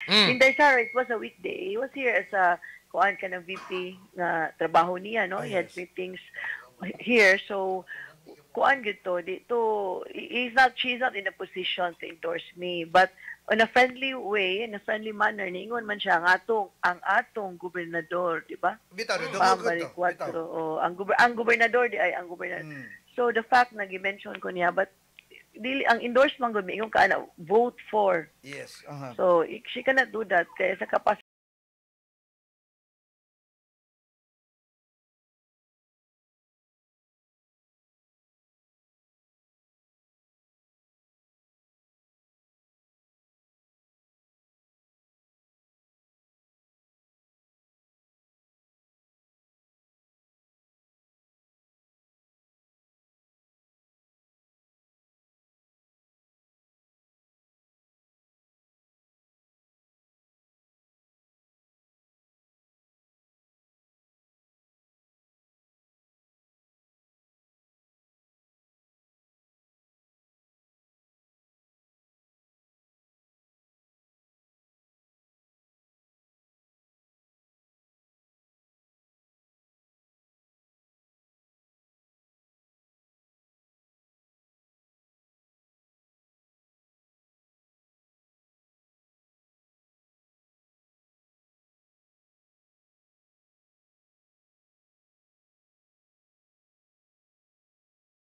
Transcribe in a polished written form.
Inday Sara, it was a weekday. He was here as a kuan ka ng VP nga trabaho niya, no? Ah, He had yes. meetings here. So, kuan gito, dito, he's not, she's not in a position to endorse me. But on a friendly way, in a friendly manner, niingon man siya ang atong gobernador, di ba? Bitaw, dugog Pam ko to. Bitaw. Baricuatro. Oh, ang gobernador di ay ang gobernador. So the fact na gi-mention ko niya, but dili ang endorsement gud, miingon ka na vote for. So she cannot do that kaya sa capacity